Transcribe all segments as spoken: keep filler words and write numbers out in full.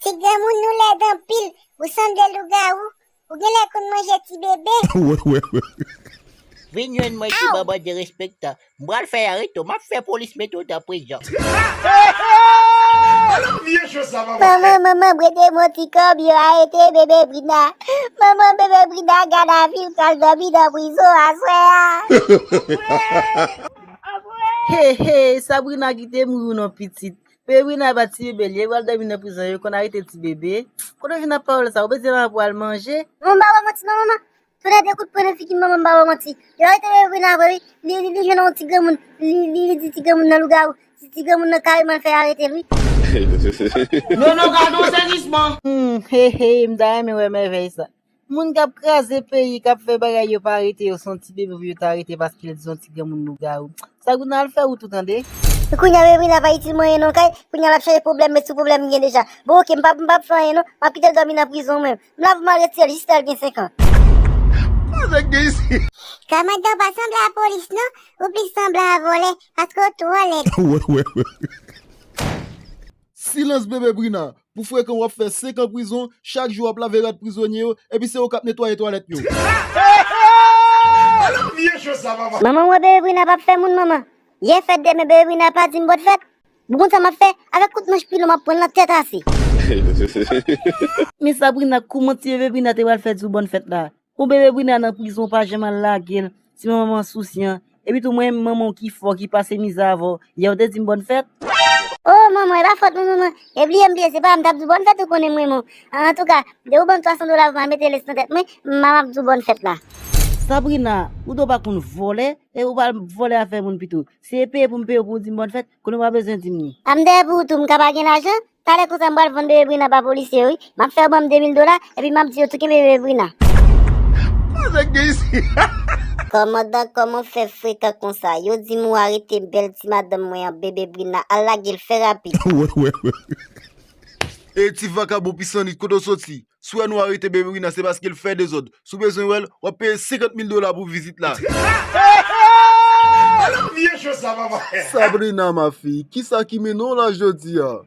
Ti granmoun nou lèd anpil, ou sanble lougawou, ou genlè konn manje ti bebe. Vin jwenn mwen ti manman derespektan. M pral fè y arete w, m ap fè polis mete w nan prizon. Manman, manman, prete m yon ti kòb, yo arete bebe Brina. Manman, bebe Brina, gadavi l pral dòmi nan prizon aswè a. He, he, Sabrina kite mouri w non pitit. Bebe Brina pa ti bebe l ye, pral dòmi nan prizon, yo konn arete ti bebe. Kote w jwenn ak pawòl sa, ou bezwen manman pou al manje? Manman, m pa ba w manti non, manman. Tonnè de kout pwen nan figi m, manman, m pa ba w manti. Yo arete bebe Brina vre wi. Li, li, li jwenn yon ti granmoun. Li, li, li di ti granmoun nan lougawou. Di ti granmoun nan kareman l fè arete l wi. Non, non, gade yon sezisman. Hmm, he, he, m ta renmen wè mèvèy sa. Moun k ap kraze peyi, k ap fè bagay yo pa rete, yo se yon ti bebe pou yo ta rete paske l di yon ti granmoun lougawou. Sabrina al fè wout ou tande. Kounye a bebe Brina pa itil mwen non kay, kounye a l ap chèche pwoblèm, men sou pwoblèm gen deja. Bon, oke, m p ap, m p ap fè anyen non, m ap kite l dòmi nan prizon mwen. M la pou m al retire l jis lè l gen senk an. Kòmandan pa sanble a polis non, ou plis sanble a vòlè, paske w twò lèd. Silans bebe Brina, pou frekan w ap fè senk an prizon, chak jou w ap lave rad prizonye yo, epi se ou k ap netwaye twalèt yo. Manman, wè bebe Brina p ap fè moun manman. Yè fèt demen, bebe Brina pa di m bòn fèt. Ou konn sa m ap fè? Avèk kout manch pilon m ap pran l nan tèt ase. Men Sabrina, kouman ti bebe Brina te pral fè di w bòn fèt la? Ou bebe Brina nan prizon, ou pa janm al lage l. Ti manman sousi an. Epi tou mwen menm manman w ki fò, ki pase mizè avè w. Yè w te di m bòn fèt? O manman, e pa fòt mwen manman. E bliye m bliye, se pa m t ap di w bòn fèt, ou konnen m renmen w. Antouka, depi w ban m twa san dola pou m al mete lès nan tèt mwen, m ap di w bòn fèt la. Sabrina, ou di w pa konn vòlè, e ou pral vòlè afè moun pito. Se peye pou m peye w pou w di m bòn fèt, kounye a w pa bezwen di m li. A m dèyè pou ou tou, m ka pa gen lajan? Talè konsa m pral vann bebe Brina ba polisye yo wi. M ap fè yo ban m de mil dola, epi m ap di yo tou kenbe bebe Brina. Kòmandan, kòman w fè frekan konsa? Yo di m ou arete bèl ti madanm mwen an, bebe Brina. Al lage l fè rapid. E ti vakabon pisannit, kote w soti? Si w wè nou arete bebe Brina, se paske l fè dezòd. Si w bezwen wè l, w ap peye senkant mil dola pou vizit la. Sabrina, ma fille, kisa ki mennen w la jodi a?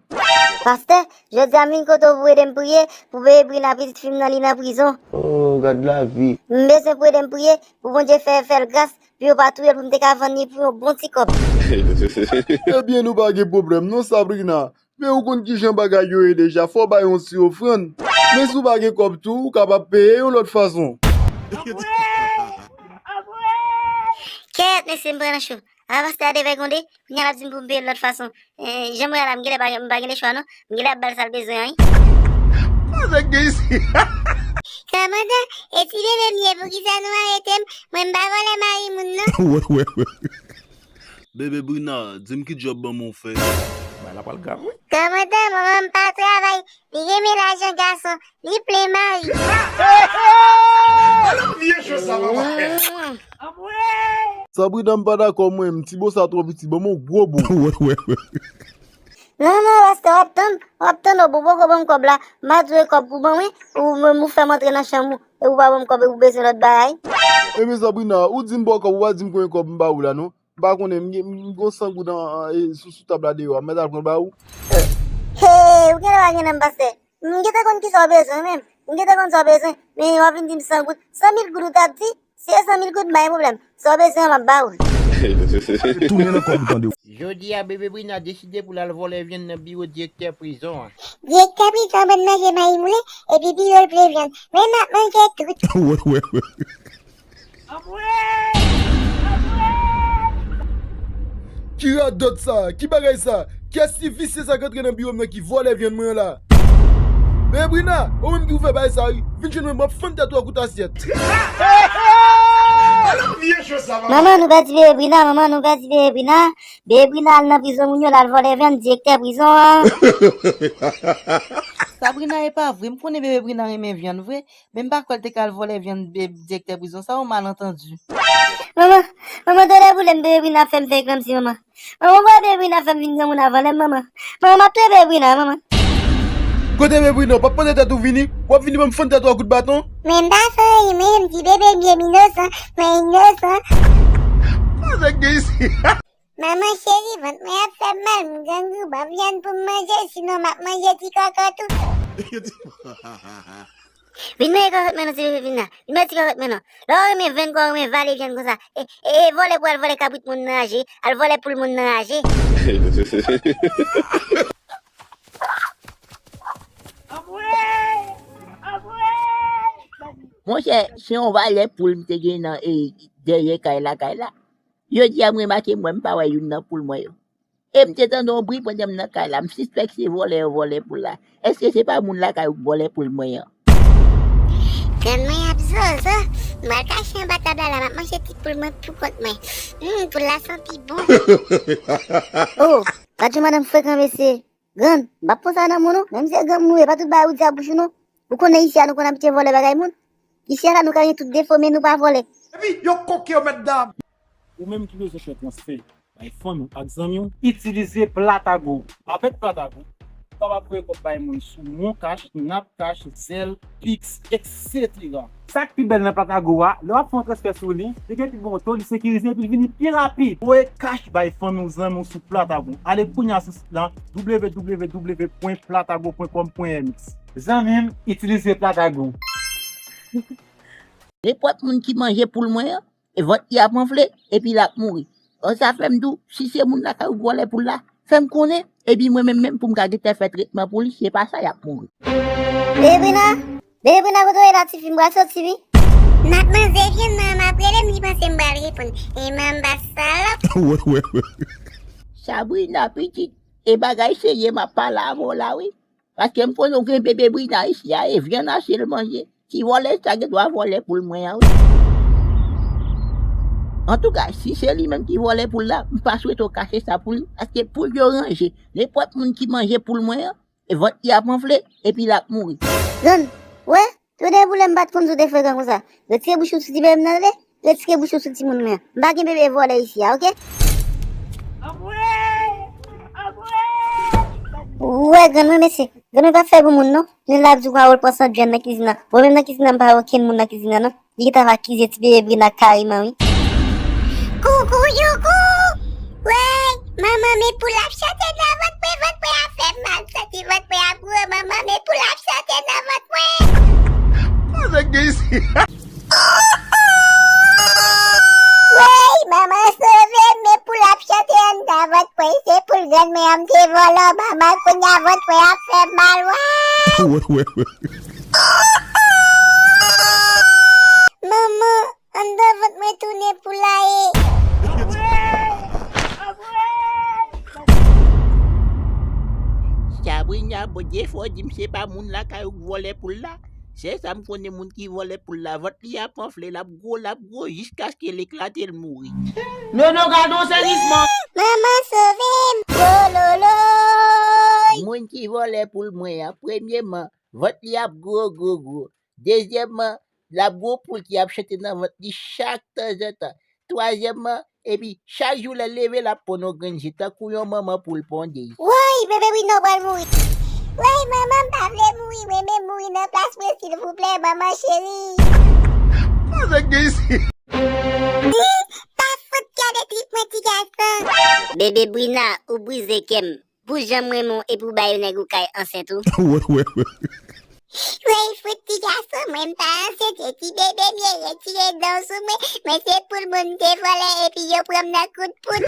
Pastè, jodi a m vin kote w pou ede m priye pou bebe Brina, pitit fi m nan, li nan prizon. Oh, gad lavi. M bezwen pou ede m priye pou Bondye fè, fè l gras, pou yo pa touye l, pou m te ka vann li pou yon bon ti kòb. Ebyen, nou pa gen pwoblèm non, Sabrina. Men ou konn kijan bagay yo ye deja, fò w bay yon ti ofrann. Men si w pa gen kòb tou, ou kapab peye yon lòt fason. Kèt, mesye, m pran nan cho. Apa pastè a devè gwonde, kounye a l ap di m pou m peye l lòt fason. Eh, jan m wè a la, m genlè pa, m pa gen lechwa non. M genlè ap ba l sa l bezwen an wi. Kòmandan, e ti bebe m ye, poukisa nou arete m? Mwen m pa vòlè mari moun non. Bebe Brina, di m ki djòb manman w fè. Bagay la pral grav wi. Kòmandan, manman m pa travay, li renmen lajan gason, li plen mari. Sabrina, m pa dakò mwen, m ti bon sa twò piti, ban m yon gwo bon. Non, non, pastè, w ap tann, w ap tann, ou poko ban m kòb la, m a di w e kòb pou ban mwen, ou menm ou fè m antre nan chanm ou, e ou pa ban m kòb, e ou bezwen lòt bagay. Ebyen Sabrina, ou di m ba w kòb, ou pa di m konbyen kòb m ba ou la non. M pa konnen, m gen, m gen yon san goud an, an, e, sou, sou tab la deyò a, m mèt al pran l ba ou? Hey, ou genlè pa gen nan m, pastè. M gentan konn kisa w bezwen menm. M gentan konn sa w bezwen. Men w ap vin di m san goud. San mil goud ou t ap di? Si se san mil goud, m pa gen pwoblèm. Sa w bezwen an, m ap ba ou l. Tounen nan kòb ou tande. Jodi a, bebe Brina deside pou l al vòlè vyann nan biwo direktè prizon an. Direktè prizon an konn manje mayi moulen, epi biwo l plen vyann. Mwen, m ap manje tout. Ki radòt sa? Ki bagay sa? Kiyès ti visye sa k antre nan biwo m nan ki vòlè vyann mwen an la? Bebe Brina, ou menm ki pou fè bagay sa wi. Vin jwenn mwen, m ap fann tèt ou ak kout asyèt. Manman, nou pèdi bebe Brina, manman, nou pèdi bebe Brina. Bebe Brina al nan prizon moun yo, l al vòlè vyann direktè prizon an. Sabrina, e pa vre, m konnen bebe Brina renmen vyann vre. Men m pa kwè l te ka al vòlè vyann direktè prizon. Sa yon malantandi. Manman, manman, tande boule m, bebe Brina ap fè m fè ekranmsi, manman. Manman, ou wè bebe Brina ap fè m vin granmoun avan lè m, manman. Manman, m ap touye bebe Brina, manman. Kote bebe Brina? W p ap pote tèt ou vini? W ap vini ban m fann tèt ou ak kout baton? Men m pa fè anyen, mwen, m di bebe m ye, m inosan, mwen inosan. Sa k gen isit? Manman cheri, vant mwen ap fè m mal, m grangou, ban m vyann pou m manje, sinon m ap manje ti kòkòt ou. Vin manje kòkòt mwen non, ti bebe, vin la. Vin manje ti kòkòt mwen non. Lè w renmen venn, kò w renmen vale vyann konsa. E, e, e vòlè pou al vòlè kabrit moun nan raje, al vòlè poul moun nan raje. Monchè, se yon valè poul m te gen nan, e, dèyè kay lakay la. Jodi a m remake m wè m pa wè youn nan poul mwen yo. E m te tande yon bri pandan m nan kay la. M sispèk se vòlè yo vòlè poul la. Èske se pa moun lakay ou k vòlè poul mwen an? Grann mwen ap zozo. M al kache anba tab la la, m ap manje ti poul mwen pou kont mwen. Hum, poul la santi bon. Oh, gad yon madanm frekan mesye. Grann, m p ap pran sa nan men w non. Menm si se granmoun ou ye, pa tout bagay ou di a bouch ou non. Ou konnen isi a nou konn abitye vòlè bagay moun. Isi a la nou ka gen tout defo, men nou pa vòlè. Epi yo koke yo mèt dam. Ou menm ki bezwen fè transfè, bay fanmi w ak zanmi w, itilize Platago. Avèk Platago, ou kapab voye kòb bay moun sou Moncash, Snap Cash, Zelle, Pix, et cetera. Sa k pi bèl nan Platago a, lè w ap fè yon transfè sou li, li gen pi bon to, li sekirize epi l vini pi rapid. Voye kach bay fanmi w, zanmi w sou Platago. Ale kounye a sou sit lan, w w w pwen platago pwen com pwen m x. Zanmi m, itilize Platago. Nenpòt moun ki manje poul mwen an, e vant li ap anfle, epi l ap mouri. Bon, sa fè m di w, si se moun lakay ou k vòlè poul la, fè m konnen, epi mwen menm menm pou m ka gentan fè tretman pou li, si se pa sa, y ap mouri. Bebe Brina, Bebe Brina, kote w ye la, tifi, m pral soti, wi. N ap manze vyann nan, m ap rele m, li panse m pral reponn. E manba salòp. Wè, wè, wè. Sabrina, pitit, e bagay serye m ap pale avè w la, wi. Paske m konnen w gen bebe Brina isi a, e vyann ase l manje. Ti vòlè sa gen dwa vòlè poul mwen an, wi. Antouka, si se li menm ki vòlè poul la, m pa swete w kache sa pou li, paske poul yo ranje. Nenpòt moun ki manje poul mwen an, e vant li ap anfle, epi l ap mouri. Grann, wè, tou de boulè m pa t konn sou te frekan konsa. Retire bouch ou sou ti bebe m nan, tande? Retire bouch ou sou timoun mwen an. M pa gen bebe vòlè isi a, oke? Wè, grann mwen, mesye. Grann mwen pa fè pou moun, non. Li la ap di w pa wè l pran sant vyann nan kizin nan. Bon, menm nan kizin nan, m pa wè okenn moun nan kizin nan, non. Li gentan ap akize ti bebe Brina kareman, wi. Koukouyoukou! Wey! Manman, men poul ap chante nan vant mwen, vant mwen ap fè m mal, santi vant mwen ap gwo, manman, men poul ap chante nan vant mwen. Kote k gen isi? Wey, manman sove m, men poul ap chante anndan vant mwen, se poul grann mwen an m te vòlò, manman, kounye a vant mwen ap fè m mal, wey. Wè, wè, wè. Manman, anndan vant mwen tounen poulaye. Sabrina, Bondye fè w di m se pa moun lakay ou k vòlè poul la. Se sa m konnen, moun ki vòlè poul la, vant li ap anfle, l ap gwo, l ap gwo, jiskaske l eklate, l mouri. Nono, gade yon sezisman. Manman sove m. Wololoy. Moun ki vòlè poul mwen an, premyeman, vant li ap gwo, gwo, gwo. Dezyèmman, l ap gwo poul ki ap chante nan vant li chak tanzantan. Twazyèmman, epi chak jou lè l leve, l ap ponn yon grenn je tankou yon manman poul ponde. Woy, bebe Brina pral mouri. Woy, manman, m pa vle mouri, mwen menm mouri nan plas mwen, silvouplè, manman cheri. Kote k gen isi? Hmm, pa fout gade trip mwen, ti gason. Bebe Brina, ou brize kè m. Pou jan m renmen w epi w bay yon nèg ou kay ansent ou. Wè, wè, wè. Wey, fout ti gason, mwen m pa ansent, se ti bebe m ye, retire dan w sou mwen, mwen se poul moun m te vòlè epi yo pran m nan kout poud.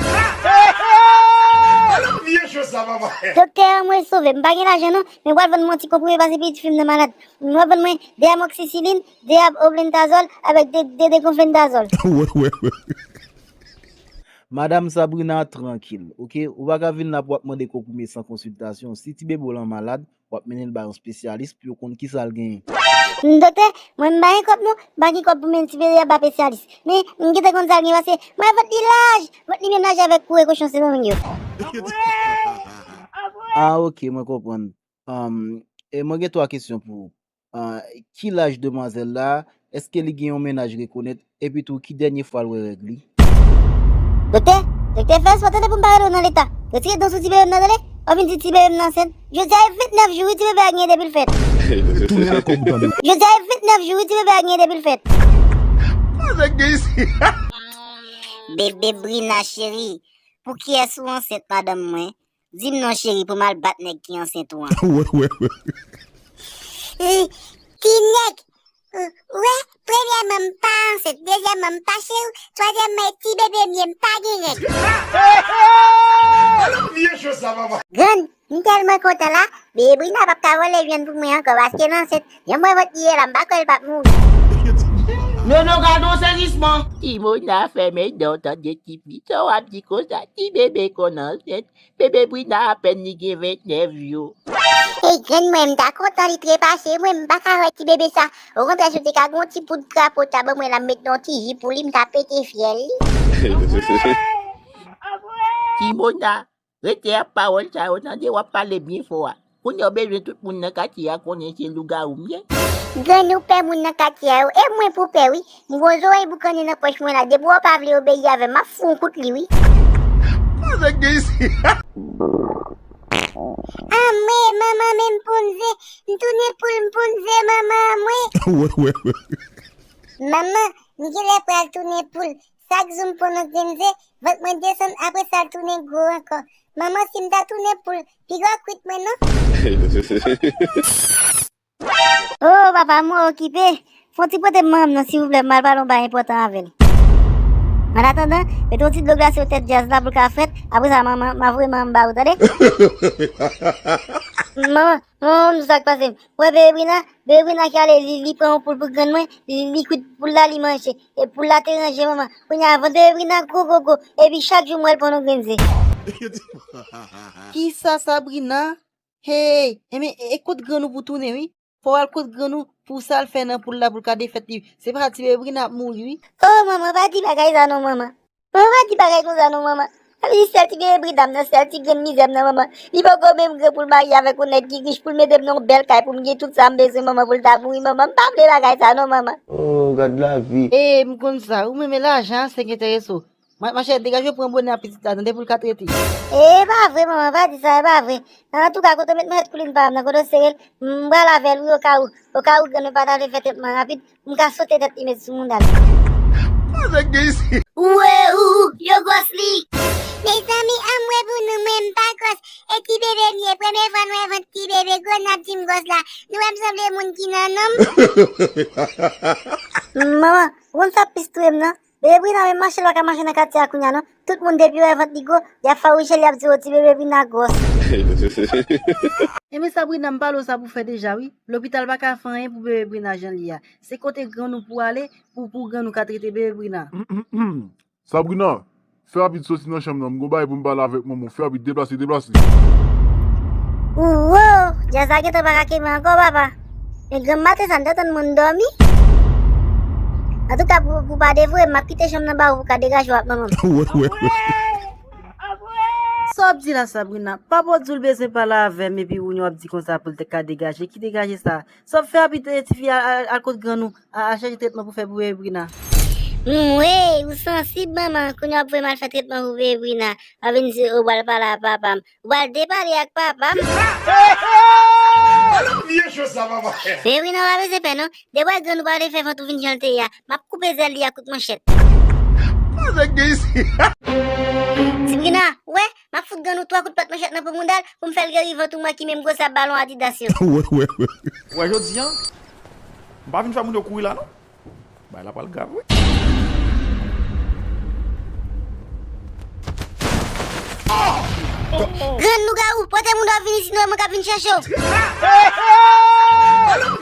Ala vye cho sa, papa. Doktè an mwen sove, m pa gen lajan non, men w pral vann mwen ti konprime paske pitit fi m nan malad. W ap vann mwen de amoxicilline, de omeprazole avèk de, de dekonfenprazole. Wè, wè, wè. Madanm Sabrina, trankil, oke? Ou pa ka vin la pou w ap mande konprime san konsiltasyon. Si ti bebe w lan malad, w ap mennen l ba yon espesyalis pou yo konn kisa l genyen. Doktè, mwen m pa gen kòb non, m pa gen kòb pou mennen ti bebe a ba espesyalis. Men, m gentan konn sa l gen paske mwen vant li laj, vant li menm laj avèk koure kochon Sendomeng yo. Ah, oke, mwen konprann. Um, e mwen gen twa kesyon pou ou. Ah, ki laj demwazèl la? Èske li gen yon mennaj rekonèt? Epi tou, ki dènye fwa l wè règ li? Doktè, doktè, fè espò tande pou m pa rele w nan leta. Retire dan sou ti bebe m nan, tande? W ap vin di ti bebe m nan ansent. Jodi a e ventnèf jou, wi, ti bebe a genyen depi l fèt. Tounen ankò pou tande. Jodi a e ventnèf jou, wi, ti bebe a genyen depi l fèt. Kote k gen isi? Bebe Brina cheri, Pou kiyès ou ansent, madanm mwen? Di m non, cheri, pou m al bat nèg ki ansent ou an. Wè, wè, wè. Eh, ti nèg, ou wè, premyèman, m pa ansent, dezyèmman, m pa cheri w, twazyèmman, e ti bebe m ye, m pa gen règ. Vye cho sa, papa. Grann, m tèlman kontan la, bebe Brina p ap ka vòlè vyann pou mwen ankò, paske l ansent. Jan m wè vant li ye la, m pa kwè l p ap mouri. Nono, gade yon sezisman. Ti Mona, fèmen dan w, tande ti fi. Sa w ap di konsa? Ti bebe konn ansent. Bebe Brina apèn li gen vennèf jou. Ey, grann mwen, m ta kontan li trepache mwen, m pa ka wè ti bebe sa. Okontrè, si w te ka gen yon ti poud krapo ta ban mwen la, m met nan yon ti ji pou li, m ta pete fyèl li. Ti Mona, rete ak pawòl sa yo, tande, w ap pale byen fò a. Kounye a w bezwen tout moun nan katye a konnen se lougawou m ye. Grann, ou pè moun nan katye a yo, e mwen pou pè wi. M gon zorèy boukannen nan pòch mwen la, depi w pa vle obeyi avè m, m ap fout yon kout li wi. Sa k gen isi? Anmwe, manman, men m ponn ze, m tounen poul, m ponn ze, manman, anmwe. Wè, wè, wè. Manman, m genlè pral tounen poul. Chak jou m pran yon grenn ze, vant mwen desann, apre sa l tounen gwo ankò. Manman, si m ta tounen poul, piga w kwit mwen non. Oh, papa, mwen okipe. Fè yon ti pote m manman m non, silvouplè, m al pale yon bagay enpòtan avè l. An atandan, mete yon ti dlo glase nan tèt djaz la pou l ka frèt. Apre sa, manman, m a voye manman m ba ou, tande? Manman, manman, m sa k pase m. Wè, bebe Brina, bebe Brina ki ale, li, li pran yon poul pou grann mwen, li, li kwit poul la, li manje. E poul la te ranje, manman. Kounye a, vant bebe Brina gwo, gwo, gwo. Epi chak jou, m wè l pran yon grenn ze. Kisa, Sabrina? Hey, enben, e, e kot grann ou pou tounen, wi. Fò w al kot grann ou pou sa l fè nan poul la, pou l ka defèt li. Se pa ti bebe Brina ap mouri, wi. Oh, manman, pa di bagay sa non, manman. Manman, pa di bagay konsa non, manman. Sa vle di sèl ti bebe Brina m nan, sèl ti grenn mizè m nan, manman. Li poko menm gran pou l marye avèk yon nèg ki rich, pou l mete m nan yon bèl kay, pou m gen tout sa m bezwen, manman, pou l ta mouri, manman. M pa vle bagay sa non, manman. Oh, gad lavi. E, m konn sa. Ou menm, e lajan an, se k enterese w. Ma, machè, degaje w pran bonè a pitit la, tande, pou l ka trete. E pa vre, manman, pa di sa, e pa vre. Antouka, kote w met manchèt koulin pa m nan, kote w sere l, m pral avè l, wi, okawou, okawou grann mwen pa ta vle fè tretman rapid, pou m ka sote tèt li met sou mouda l. Sa k gen isi? Ou e ou, yo gwòs li. Mezanmi, anmwe pou nou, mwen m pa gwòs. E ti bebe m ye, premye fwa nou wè vant ti bebe, gwo n ap di m gwòs la. Nou wè m sanble moun ki nan nonm. Manman, ou konn sa plis touye m nan? Bebe Brina menm mache l pa ka mache nan katye a kounye a non. Tout moun depi yo wè vant li gwo, y ap fawouche l, y ap di, "O, ti bebe Brina gwòs." Enben Sabrina, m pale w sa pou fè deja wi. Lopital pa ka fè anyen pou bebe Brina jan l ye a. Se kote grann ou pou ale, pou, pou grann ou ka trete bebe Brina. Sabrina, fè rapid soti nan chanm nan, m gon bagay pou m pale avèk manman w. Fè rapid, deplase, deplase. Wo! Djaz la gentan pa ka kenbe ankò, papa. Men granm maten sa, m te tann moun dòmi. Antouka, pou, pou pa devore m, m ap kite chanm nan ba ou pou ka degaje w ak manman m. Wè, wè, wè. Sa w ap di la, Sabrina? Papa w di w l bezwen pale avè m, epi ou w ap di konsa pou l te ka degaje. Ki degaje sa? Sa w ap fè, epi tifi a al, al kot grann ou, a, al chèche tretman pou fè pou bebe Brina. Mwe, ou sansib, manman. Kounye a w ap voye m al fè tretman pou bebe Brina. W ap vin di, ou pral pale ak papa m. Ou pral depale ak papa m. Vye cho sa, papa. Bebe Brina, w pa bezwen pè, non. Depi w wè grann ou pa vle fè vant ou vin jan l te ye a, m ap koupe zèl li ak kout manchèt. Sa k gen isi? Ti Brina, ou wè, m ap fout grann ou twa kout plat manchèt nan po mouda l pou m fè l geri vant ou mwen ki menm gwosè ak balon Adidas yo. Wè, wè, wè. Wè, jodi a, m pa vin fè moun yo kouri la, non. Bagay la pral grav, wi. Grann lougawou, pote moun dòmi vini, sinon e mwen k ap vin chèche w.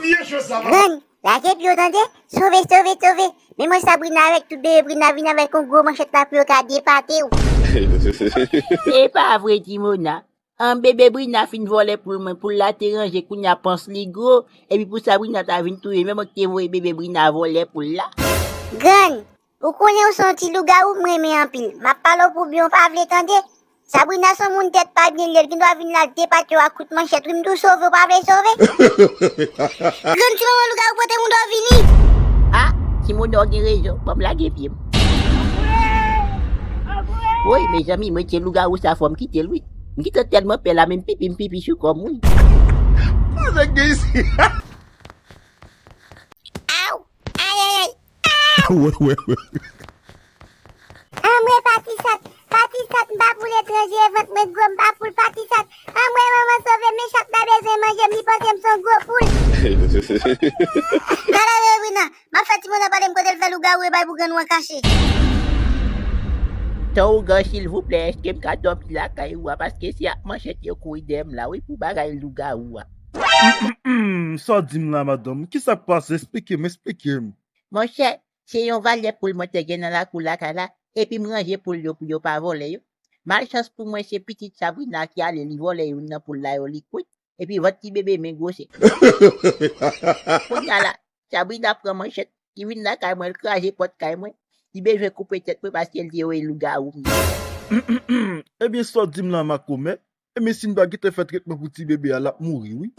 Vye cho sa, papa. Grann, lage pye w tande, sove, sove, sove. Men mwen Sabrina avèk tout bebe Brina vin avèk yon gwo manchèt la pou yo ka depate w. Se pa vre, Ti Mona. An, bebe Brina fin vòlè poul mwen, poul la te ranje, kounye a pans li gwo, epi pou Sabrina ta vin touye, men mwen ki te voye bebe Brina vòlè poul la. Grann, ou konnen ou se yon ti lougawou m renmen anpil. M ap pale w pou byen, ou pa vle tande. Sabrina se yon moun tèt pa byen, li gendwa vin la depate w ak kout manchèt, wi, m tou sove, ou pa vle sove. Grann, ti manman lougawou pote moun dòmi vini. A, Ti Mona gen rezon, ban m lage pye m. Woy, mezanmi, mwen se lougawou sa, fò m kite l, wi. M gentan tèlman pè la, menm pipi m pipi sou kò m, wi. Sa k gen isi? Aw! Ayayay! Aw! Wè, wè, wè. Anmwe, pati sòt, pa Patisat, m pa poul etranje, vant mwen gwo, m pa poul patisat. Anmwey, manman sove m, men chat la bezwen manje m, li panse m se yon gwo poul. Gade Bebe Brina, m ap fè timoun nan pale m kote l fè lougawou e bay pou grann ou an kache. Ton Ougan, silvouplè, èske m ka dòmi lakay ou a? Paske se ak manchèt yo kouri dèyè m la, wi, pou bagay lougawou a. Sa w di m la, madanm? Kisa k pase? Esplike m, esplike m. Monchè, se yon valè poul mwen te gen nan lakou lakay la, epi m ranje poul yo pou yo pa vòlè yo. Malchans pou mwen, se pitit Sabrina ki ale, li vòlè youn nan poul la yo, li kwit, epi vant ti bebe men gwose. Kounye a la, Sabrina pran manchèt, li vin lakay mwen, li kraze pòt kay mwen, li bezwen koupe tèt mwen paske l di yo e lougawou m ye. Ebyen, sa w di m la, makomè? Ebyen, si n pa gentan fè tretman pou ti bebe a, l ap mouri, wi.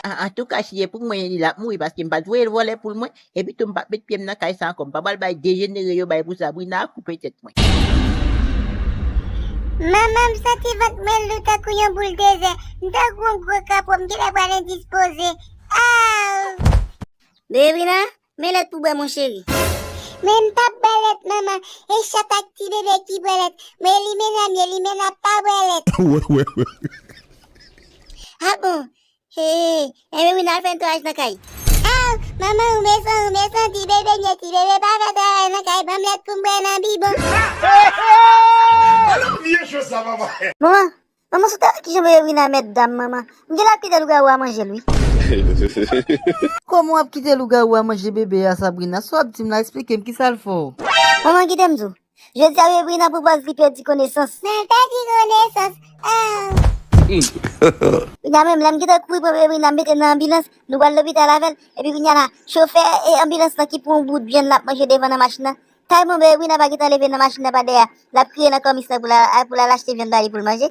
An, antouka, si se pou mwen, li l ap mouri, paske m pa t voye l vòlè poul mwen, epi tou m p ap met pye m nan kay sa ankò. M pa pral bay dejenere yo bay pou Sabrina koupe tèt mwen. Manman, m santi vant mwen lou tankou yon boul dezè. M tankou yon gwo krapo, m genlè pral endispoze. Aw! Bebe Brina, men lèt pou bwè, mon chéri. Men m p ap bwè lèt, manman. E chat ak ti bebe ki bwè lèt. Mwen, limena m ye, limena pa bwè lèt. Wè, wè, wè. A bon? Hey, enben wi, n al fè netwayaj nan kay. Aw, manman, ou mesan, ou mesan, ti bebe m ye, ti bebe pa fè travay nan kay, ban m lèt pou m bwè nan bibon. Bon, manman, sou tèt kijan Bebe Brina mèt dam, manman? M genlè ap kite lougawou a manje l, wi. Kòman w ap kite lougawou a manje bebe a, Sabrina? Sa w ap di m la? Eksplike m, kisa l fè w? Manman, kite m di w. Jodi a, Bebe Brina pran pòz li pèdi konesans. Mwen pèdi konesans. Ah. Kounye a menm, lè m gentan kouri pran Bebe Brina, m mete l nan anbilans, nou pral lopital avè l. Epi kounye a la, chofè, e, anbilans lan ki pran yon bout vyann l ap manje devan nan machin nan. Tèlman Bebe Brina pa gentan leve nan machin nan pa dèyè, l ap kriye nan kòmis lan pou l al, pou l al achte vyann ba li pou l manje.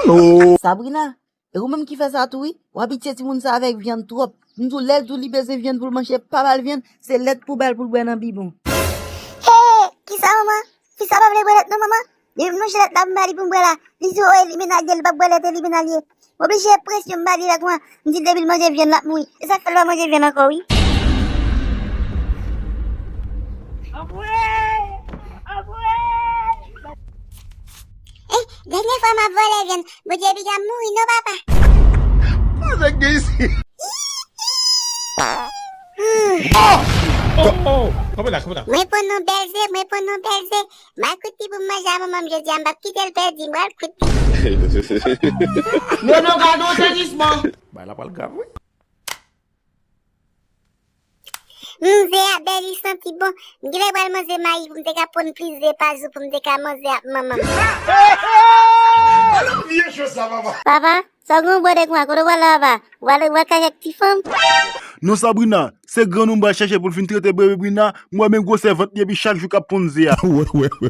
Timoun o! Sabrina, e ou menm ki fè sa tou wi. W abitye timoun sa avèk vyann twòp. M di w, lè l di w li bezwen vyann pou l manje, pa ba l vyann, se lèt pou ba l pou l bwè nan bibon. Hey, kisa manman? Fis la pa vle bwè lèt non, manman. Depi m lonje lèt la pou m ba li pou m bwè la, li di, o, e limena l ye, li p ap bwè lèt, e limena l ye. M oblije presyon m ba li lèt mwen. M di l depi l manje vyann, l ap mouri. E sa k fè l pa manje vyann ankò, wi. Anmwey! Anmwey! Eh, dènye fwa m ap vòlè vyann. Bondye piga m mouri non, papa. Kòman sa gen isi? Hmm. Oh! Oh! Kanpe la, kanpe la. Mwen pran yon bèl ze, mwen pran yon bèl ze. M al kout li pou m manje a manman m jodi a, m p ap kite l pèdi, m pral kout li. Nono, gade yon sezisman. Bay la pral grav, wi. Hmm, ze a bèl, li santi bon. M genlè pral manje mayi pou m te ka ponn plis ze pa jou pou m te ka manje ak manman m. Papa, sa w gen yon bwè dèk mwa, kote w pral la, papa? W pral, w pral kache ak ti fanm? Non, Sabrina, se grann ou m pral chèche pou l fin trete Bebe Brina, m wè men gwosè vant li epi chak jou k ap ponn ze a. Wè, wè, wè.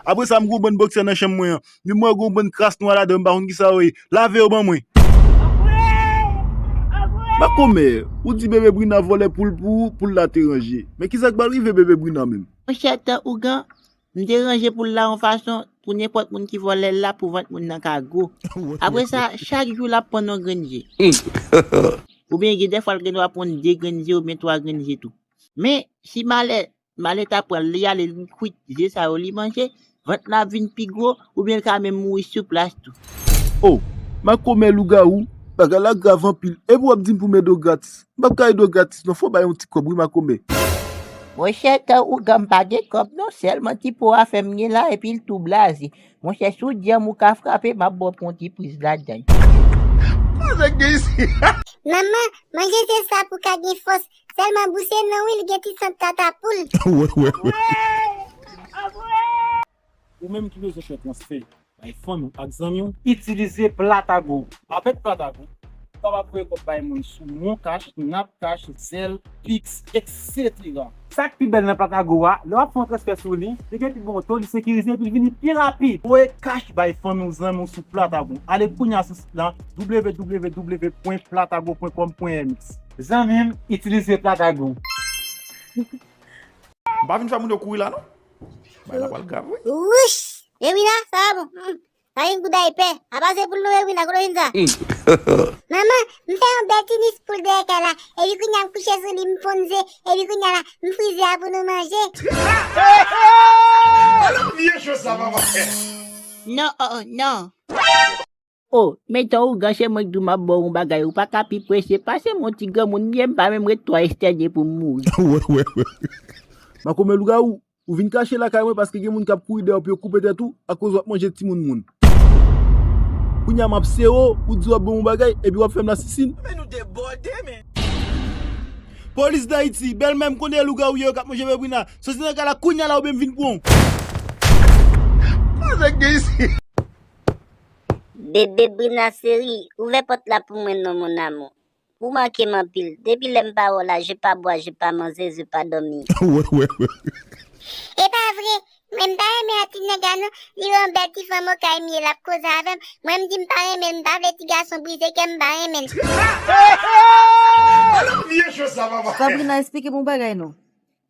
Apre sa, m gen yon bann bòksè nan chanm mwen an. Men m wè gen yon bann kras nwa ladan, m pa konn kisa yo ye. Lave yo ban mwen. Makomè, ou di Bebe Brina vòlè poul pou ou, poul la te ranje. Men kisa k pral rive Bebe Brina menm? Monchè, tan ougan, m te ranje poul la yon fason pou nenpòt moun ki vòlè l la pou vant moun nan ka gwo. Apre sa, chak jou l ap ponn yon grenn ze. Oubyen gen dèfwa l gen dwa ponn de grenn ze oubyen twa grenn ze tou. Men, si malè, malè ta pran l, li ale, li kwit ze sa yo, li manje, vant la ap vin pi gwo, oubyen l ka menm mouri sou plas tou. O, makomè lougawou, bagay la grav anpil. Epi w ap di m pou m ede w gratis. M p ap ka ede w gratis non, fò w bay yon ti kòb wi, makomè. Monchè, tan ougan, m pa gen kòb non, sèlman ti po a fè m gen la, epi l tou blaze. Monchè, si w di anmou ka frape, m ap ba w pou yon ti priz ladan l. Kòman sa gen isi? Manman, manje ze sa pou w ka gen fòs. Sèlman bouse non wi, li gen ti sant tatapoul. Wè, wè, wè. Ou menm ki bezwen fè transfè bay fanmi w ak zanmi w, itilize Platago. Avèk Platago, ou kapab voye kòb bay moun sou Moncash, Napcash, Zelle, Pix, etsetera. Sa k pi bèl nan Platago a, lè w ap fè yon transfè sou li, li gen pi bon to, li sekirize epi l vini pi rapid. Voye kach bay fanmi w, zanmi w sou Platago. Ale kounye a sou sit lan, w w w pwen platago pwen com pwen m x. Zanmi m, itilize Platago. M pa vin fè moun yo kouri la, non. Bay la pral grav, wi. Wouch! Ewina, sa va bon? Hmm. Sa gen gouda epè. Apa se poul nou Ewina, kote w jwenn sa? Hmm. Manman, m fè yon bèl ti nis poul dèyè kay la, epi kounye a m kouche sou li, m fonn ze, epi kounye a la, m fri ze a pou nou manje. Vye cho sa, papa. Non, oh, oh, non. Oh, men ton ougan, se mwen k di w m ap ba w yon bagay, ou pa ka pi prese pase m, yon ti granmoun m ye, m pa menm ret twa estèdye pou m mouri. Wè, wè, wè. Makomè lougawou, ou vin kache lakay mwen paske gen moun k ap kouri dèyè w pou yo koupe tèt ou akoz w ap manje timoun moun. Kounye a m ap sere w, ou di w ap ban m yon bagay, epi w ap fè m lasisin. Men nou debòde, men. Polis Dayiti, bèlmè m konnen lougawou yo k ap manje Bebe Brina. Soti nan kay la kounye a la oubyen m vin pran w. Sa k gen isit? Bebe Brina seri, ouvè pòt la pou mwen non mon amour. Ou manke m anpil. Depi lè m pa wè w la, je pa bwa, je pa manje, je pa dòmi. Wè, wè, wè. E pa vre. Mwen m pa renmen ak ti nèg la non. Li wè yon bèl ti fanm okay m ye, l ap koze avè m. Mwen m di m pa renmen l, m pa vle ti gason brize kè m, m pa renmen l. Vye cho sa, papa. Sabrina, esplike m yon bagay non.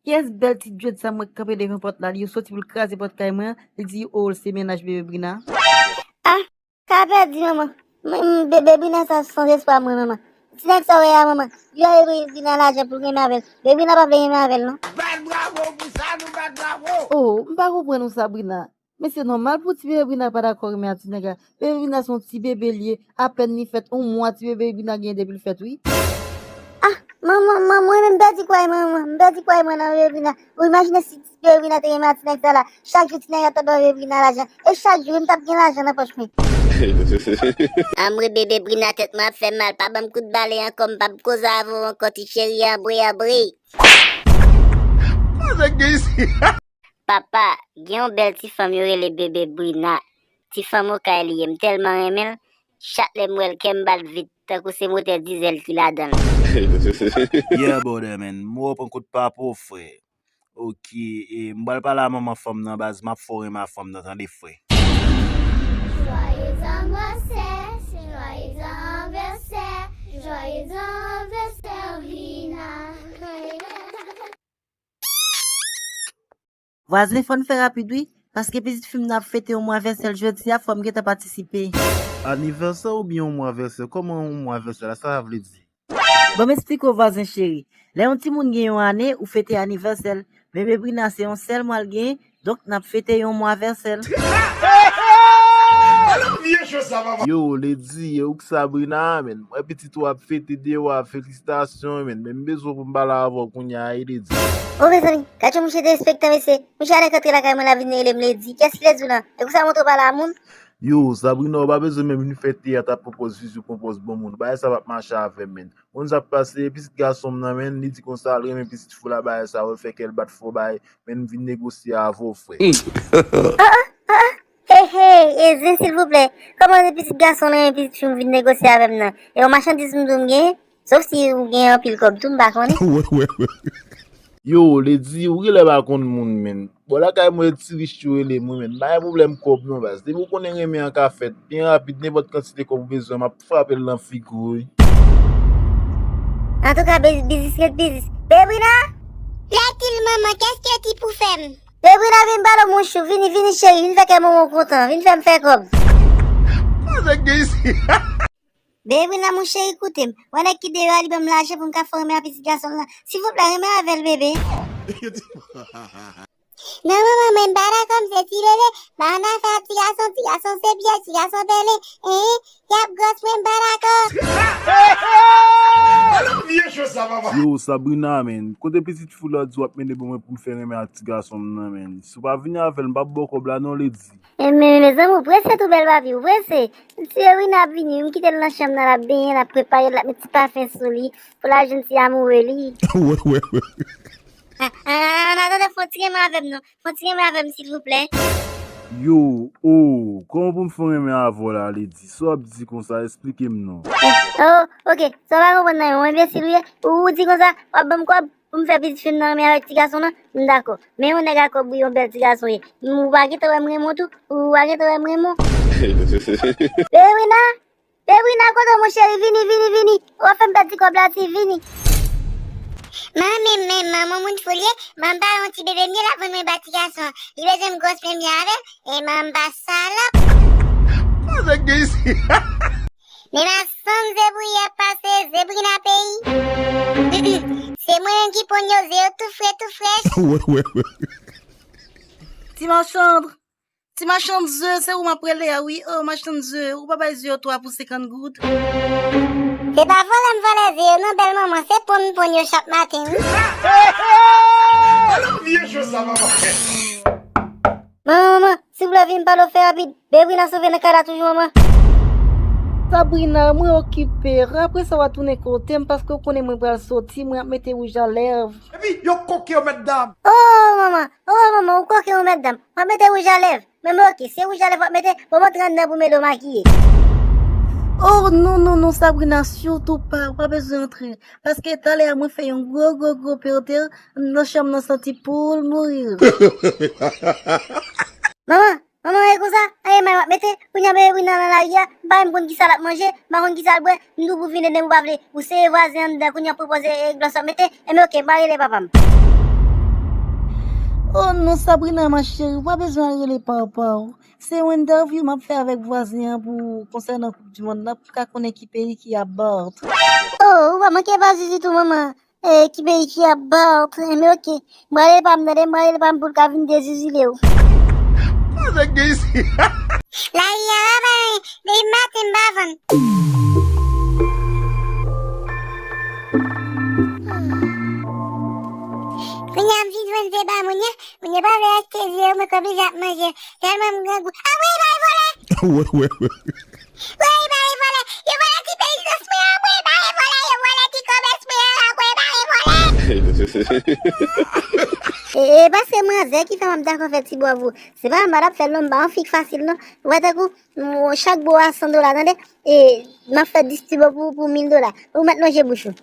Kiyès bèl ti djwèt sa mwen k kanpe devan pòt la, li soti pou l kraze pòt kay mwen an, li di oh l se mennaj Bebe Brina? Ah, ka pèdi manman. Mwen, m, Bebe Brina sa san espwa mwen manman. Ti nèg sa w wè a manman, li ba Bebe Brina lajan pou l renmen avè l. Bebe Brina pa vle renmen avè l non. Bat bravo pou sa, nou bat bravo. Oh, m pa konprann ou Sabrina. Men se nòmal pou ti Bebe Brina pa dakò renmen ak ti nèg la. Bebe Brina se yon ti bebe l ye, apèn li fèt, yon mwa ti Bebe Brina gen depi l fèt wi. Ah, manman, manman, mwen menm m pèdi kway mwen, mwen, m pèdi kway mwen nan Bebe Brina. Ou imajine si ti Bebe Brina te renmen ak ti nèg sa la, chak jou ti nèg la t ap ba Bebe Brina lajan, e chak jou wi m t ap gen lajan nan pòch mwen. Anmwe Bebe Brina tèt mwen ap fè mal, pa ban m kout bale ankò, m p ap koze avè w ankò ti cheri, anbre, anbre. Sa k gen isit? Papa, gen yon bèl ti fanm yo rele Bebe Brina. Ti fanm okay li ye, m tèlman renmen l. Chak lè m wè l, kè m bat vit, tankou se motè dizèl ki ladan l. Yeah, brother, man. M wè w pran kout pa pou w, frè. Ok, e, m pral pale a manman fanm nan, baz, m ap fè w renmen a fanm nan, tande, frè. Joyeux anniversaire, joyeux anniversaire, joyeux anniversaire, Brina. Vwazen, fò n fè rapid wi, paske pitit fi m nan ap fete yon mwa vèsè l jodi a, fò m gentan patisipe. Anivèsè oubyen yon mwa vèsè? Kòman yon mwa vèsè la? Sa sa vle di? Ban m esplike w vwazen cheri. Lè yon timoun gen yon ane, ou fete anivèsè l. Bebe Brina se yon sèl mwa l genyen, donk n ap fete yon mwa vèsè l. Yo, Lady, e ou k Sabrina a, menn? M wè pitit ou ap fete deyò a, felisitasyon, menn. Men m bezwen pou m pale avè w kounye a, e Lady. O mezanmi, gad yon mouche derespektan, mesye. Mouche a nèk antre lakay mwen, l ap vin rele m Lady. Kiyès ki Lady w lan? E konsa w montre w pale a moun? Yo, Sabrina, ou pa bezwen menm vin fè teyat ap pran pòz Zuzu, pran pòz bon moun. Bagay sa p ap mache avè m, menn. Konn sa k pase, pitit gason m nan, menn, li di konsa l renmen pitit fi w la, bagay sa yo fè kè l bat fò, bagay, menn, m vin negosye avè w, frè. Ah, ah, ah, ah. Hey, hey, e zen, silvouplè. Kòman se pitit gason w renmen pitit fi m vin negosye avè m nan? E yon machandiz m di w m genyen? Sof si ou gen anpil kòb tou, m pa konnen. Wè, wè, wè. Yo, Lady, ou genlè pa konn moun, menn. Bò lakay mwen, ti rich yo rele mwen, menn. M pa gen pwoblèm kòb non, baz. Depi ou konnen renmen an ka fèt, byen rapid, nenpòt kantite kòb ou bezwen, m ap frape l nan figi w, wi. Antouka, bi-, biznis ret biznis. Bebrina! Lètil manman, kès ke ti pou fè m? Bebrina, vin ba l, mon chou. Vini, vini, cheri. Vin fè kè manman w kontan. Vin fè m fè kòb. Sa k gen isit? Bebrina, mon cheri, koute m. Wè nèg ki deyò a, li ban m lajan pou m ka fè renmen a pitit gason m nan. Silvouplè, renmen avè l, bebe. Non, manman, mwen m pa dakò, m se ti bebe. M pa nan afè a ti gason, ti gason se pyè, ti gason pèlen. Hein? Y ap gwòs mwen, m pa dakò. Vye cho sa, papa. Yo, Sabrina, menn. Kote pitit fi w la di w ap mennen ban mwen pou m fè renmen ak ti gason m nan, menn? Si w pa vini avè l, m p ap ba w kòb la non, Lady. Men, men, mezanmi, ou prese tou, bèl papi, ou prese. Ti Erina ap vini, m kite l nan chanm nan, l ap benyen, l ap prepare, l ap met ti pafen sou li, pou l al jwenn ti amoure li. Wè, wè, wè. Ah, ah, ah, ah, tande, fè yon ti renmen avè m non. Fè yon ti renmen avè m, silvouplè. Yo, oh, kòman pou m fè renmen avè w la, Lady? Sa w ap di konsa, esplike m non. Oh, ok, sa w pa konprann nan, yon enbesil ou ye? Ou, ou di konsa, w ap ban m kòb? Pou m fè pitit fi m nan renmen avèk ti gason nan, m dakò. Men yon nèg a kòb wi, yon bèl ti gason ye. M, ou pa gentan wè m renmen w tou? Ou pa gentan wè m renmen w? Bebrina! Bebrina, kote w, mon cheri? Vini, vini, vini. W ap fè m pèdi kòb la, ti, vini. Manman, men, manman moun fou l ye. Manman pa yon ti bebe m ye, l ap vann mwen ba ti gason. Li bezwen m gwòs menm jan avè l. E manman pa salòp. Sa k gen isit? Men masanm zebri ap pase, zebri nan peyi. Se mwen menm ki ponn yo, ze yo tou fre, tou frèch. Ti machann, ti machann ze, se ou m ap rele a wi. O machann ze, ou pa bay ze yo twa pou senkant goud? Se pa vòlè m vòlè ze yo non, bèl manman, se ponn m ponn yo chak maten wi. Vye cho sa manman. Manman, manman, souple vin pale w fè rapid. Bebri nan sove nan kay la toujou, manman. Sabrina, mwen okipe. Apre sa w a tounen kote m paske w konnen mwen pral soti, mwen ap mete wouj a lèv. Epi yo koke yo mèt dam. Oh manman, oh manman, ou koke ou mèt dam. M ap mete wouj a lèv. Men men oke, se wouj a lèv w ap mete, bon m antre anndan pou m ede w makiye. Oh non, non, non, Sabrina, sitou pa, ou pa bezwen antre. Paske talè a mwen fè yon gwo, gwo, gwo perte nan chanm nan santi poul mouri. Manman, manman, e konsa, anyen may w ap mete, kounye a bebe Brina nan lari a, m pa menm konn kisa l ap manje, m pa konn kisa l bwè, m di w pou vin ede m ou pa vle, ou sere vwazen anndan, kounye a w pran pòz e glòs w ap mete, enben oke, m pral rele papa m. Oh non, Sabrina, ma chérie, ou pa bezwen al rele papa w. Se yon entèvyou m ap fè avèk vwazen an pou konsènan koup di mond nan, pou m ka konnen ki peyi ki ap bat. Oh, ou pa manke ba Zuzu tou, manman. E, ki peyi ki ap bat, enben oke. M pral rele papa m, tande, m pral rele papa m pou l ka vin dezizile w. Sa k gen isi? Lari a pa bay, depi maten m pa vann. Kounye a m fin jwenn ze ba moun yo, moun yo pa vle achte ze yo, mwen k oblije ap manje. Tèlman m grangou. Anmwey, bay vòlè! Woy, bare vòlè! Yo vòlè ti peyi sans mwen an, anmwey, bare vòlè! Yo vòlè ti kòmès mwen an, anmwey, bare vòlè! E, e pa se manzè ki fè m ap dakò fè ti bò pou ou. Se pa anba l ap fè l non, m pa yon fi k fasil non. Ou wè tankou, m, chak bò a san dola, tande? E m ap fè dis ti bò pou, pou mil dola. Ou mèt lonje bouch ou.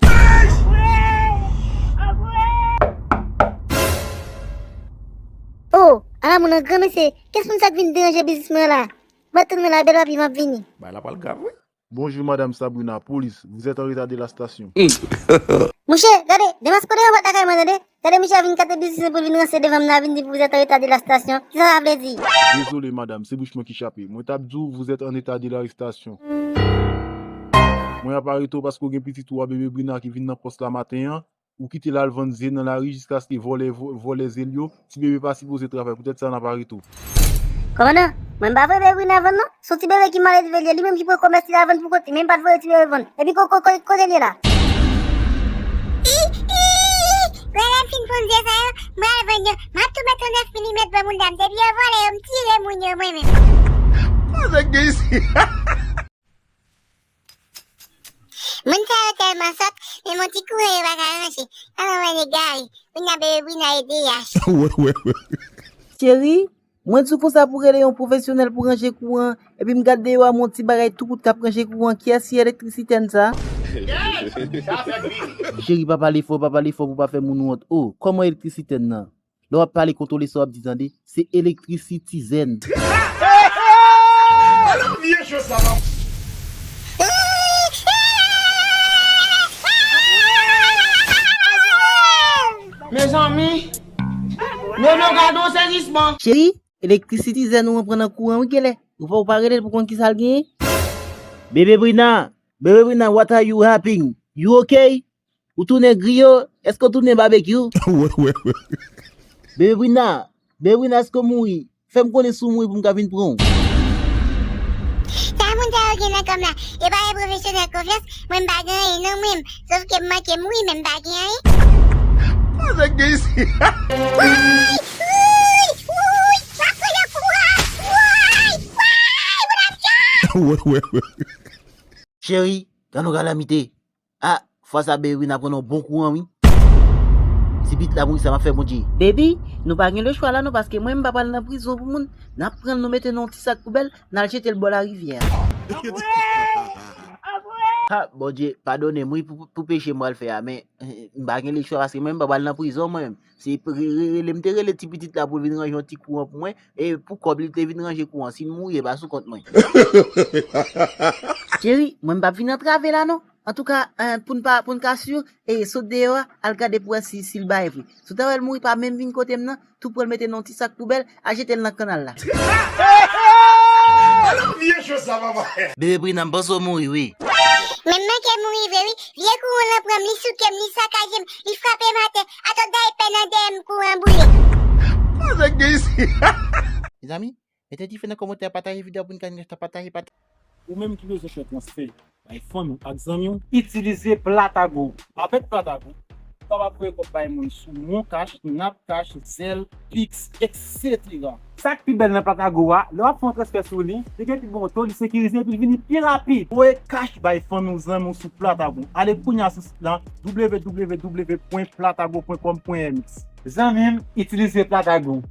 Oh, ala moun nan granmesi, kès moun sa k vin deranje biznis mwen an la? Mwen tann mwen la bèl papi, m ap vini. Bagay la pral grav wi. Bonjour madame Sabrina, police, vous êtes en retard de la station. Monchè, gade, demaske w nan pòt lakay mwen, tande. Gade monchè a vin kate biznis mwen pou l vin ranse devan m nan, vin di vous êtes en retard de la station. Kisa sa vle di? Désolé madame, se bouch mwen ki chape. Mwen t ap di w vous êtes en état de l'arrestation. Mwen ap arete w paske w gen pitit ou a bebe Brina ki vin nan pòs la maten an. Ou kite l al vann ze nan lari jiskaske vòlè vòlè ze l yo, ti bebe pa sipoze travay, poutèt sa n ap arete w. Kòmandan, mwen m pa voye bebe Brina vann non, se yon ti bebe ki mal elve l ye, li menm ki pran kòmès li al vann pou kont li, men m pa t voye ti bebe vann. Epi ko, ko, ko, kote l ye la? Lè m fin ponn ze sa yo, m al vann yo, m ap tou mete yon nèf milimèt ban moun dam, depi yo vòlè yo, m tire moun yo mwen menm. Sa k gen isi? Moun sa yo tèlman sòt, menm yon ti kouran yo pa ka ranje. An wè nèg gari, kounye a bebe Brina e D H. Cheri, mwen di w konsa pou rele yon pwofesyonèl pou ranje kouran, epi m gade deyò a m wè yon ti bagay tou kout k ap ranje kouran, kiyès ki elektrisitèn sa? Cheri, pa pale fò, pa pale fò pou pa fè moun wont. O, kòman elektrisitèn nan? Lè w ap pale kontwole sa w ap di tande, se elektrisitizen. Mezanmi, Nono gade yon sezisman. Cheri, elektrisitizen ou an pran nan kouran wi genlè. Ou pa, ou pa rele l pou konn kisa l genyen. Bebe Brina, bebe Brina, what are you having? You okay? Ou tounen griyo? Èske w tounen babekyou? Bebe Brina, bebe Brina, èske w mouri? Fè m konnen si w mouri pou m ka vin pran w. Sa moun sa yo gen nan kòm la, yo pa gen pwofesyonèl konfyans, mwen m pa gen anyen non mwen, sof ke m manke mouri men m pa gen anyen. Sa k gen isi? Woy! Woy! Woy! M ap pran nan kouran! Woy! Woy! Moun ap chat! Cheri, gade yon kalamite. A, fwa sa bebe Brina pran yon bon kouran wi. Si pitit la mouri sa m ap fè Bondye. Baby, nou pa gen lechwa la non paske mwen m pa pral nan prizon pou moun. N ap pran l nou mete nan yon ti sak poubèl, n al jete l bò larivyè a. Ha, Bondye, padone m wi pou, pou peche m pral fè a, men eh, m pa gen lechwa paske mwen m pa pral nan prizon mwen menm. Se re- re- rele m te rele ti pitit la pou l vin ranje yon ti kouran pou mwen, e pou kòb li te vin ranje kouran. Si l mouri, e pa sou kont mwen. Cheri, mwen m p ap vin antrave la non. Antouka, eh, pou n pa, pou n ka si, e sot deyò a, al gade pou wè si, si l bay vre. Si w ta wè l mouri, pa menm vin kote m nan, tou pran l mete nan yon ti sak poubèl, al jete l nan kannal la. Alò vye cho sa papa. Bebe Brina, m panse w mouri wi. Men m manke mouri vre wi. Vye kouran lan pran m, li souke m, li sakaje m, li frape m atè. Atò daypè nan dèyè m, kouran boule. Sa k gen isi? Mezanmi, mete dife nan kòmantè, pataje videyo pou n ka gen tan pataje pataje. Ou menm ki bezwen fè transfè bay fanmi w ak zanmi w, itilize Platago. Avèk Platago, ou kapab voye kòb bay moun sou MonCash, NapCash, Zelle, Pix, et cetera. Sa k pi bèl nan Platago a, lè w ap fè yon transfè sou li, li gen pi bon to, li sekirize epi l vini pi rapid. Voye cash bay fanmi w, zanmi w sou Platago. Ale kounye a sou sit lan w w w pwen platago pwen kòm pwen m x. Zanmi m, itilize Platago.